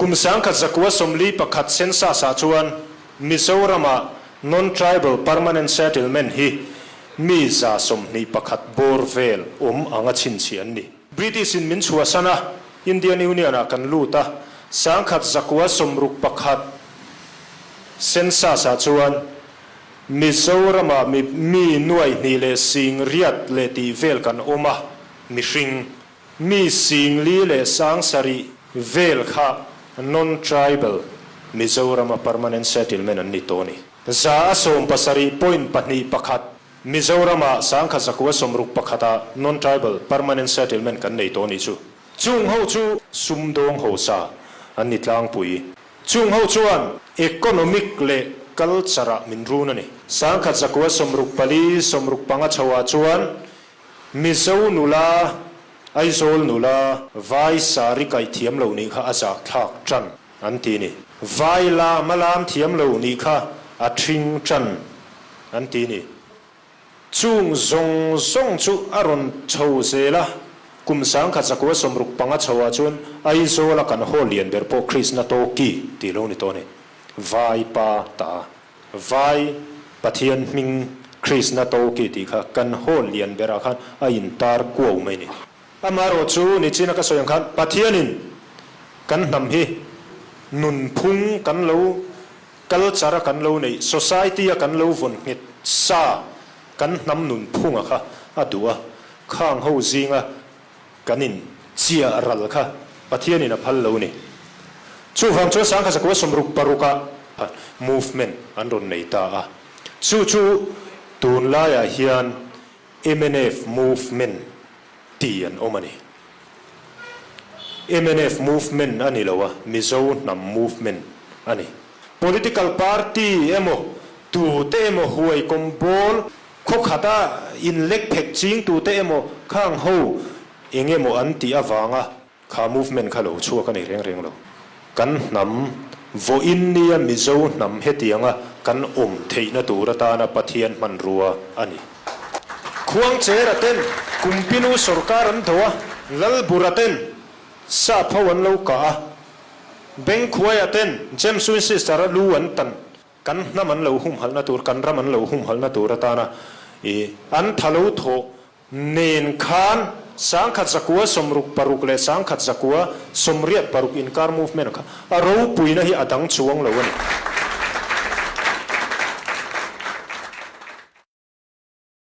Kum 1941 census-ah chuan Mizoramah Non-Tribal Permanent Settlement hi mi 21 bawr vel awm anga chhinchhiah an ni. British-in min chhuahsan a, Indian Union-ah kan lut a, 1961 census-ah chuan Mizoramah mi mi nuai hnih leh sing riat leh tih vel kan awm a, mihring mi sing li leh sang sarih vel kha non-tribal Mizorama permanent settlement an ni tawh a ni. 17.21% Mizorama 1961 ah non-tribal permanent settlement kan nei tawh a nih chu. Chung ho chu sumdawng hausa an ni tlangpui. Chung ho chuan economic leh culture ah min run a ni. 1964, 65 chho ah chuan Mizo nula, Aizawl nula, Vai sari kaih thiam lo nih kha a zak thlak tan an ti ni. Vai lam a lam thiam lo nih kha a thing tan an ti ni. Chung zawng zawng chu a rawn chho zel a, kum 1965 chho ah chuan Aizawl a kan hall lian ber pawh Krishna Toki tih lo ni tawh a ni. Vai pa ta. Vai Pathian hming Krishna Toki tih kha kan hall lian berah khan a intar kuau mai ni. Amaherawh chu nichina ka sawi ang khan Pathianin kan hnam hi nunphung kan lo culture a kan lo neih, society a kan lo vawn nghet sa kan hnam nunphunga kha a duh a, khang ho zinga kan in chiah ral kha Pathianin a phal lo ni. Chuvang chuan 1966 ah movement an rawn nei ta a, chu chu tunlaiah hian mnf movement ti an awm a ni. Mnf movement a ni lo a, Mizo hnam movement a ni. Political party emaw, tute emaw huai kawm bawl khaw khata inlek phek ching tute emaw khang ho eng emaw an tih avanga kha movement kha lo chhuak a ni reng reng lo. Kan hnam vawiin nia Mizo hnam hetianga kan awm theihna tur atana Pathian hmanrua a ni. Khuangchera ten Kumpinu sorkar an do a, Lalbura ten Sap ho an lo kah a, Bengkhuaia ten James Winchester a lu an tan. Kan hnam an lo humhalhna tur, kan ram an lo humhalhna tur atana i an tha lo thawh nen khan 1966 leh 1986 inkar movement kha a ropuina hi a dang chuang lo a ni.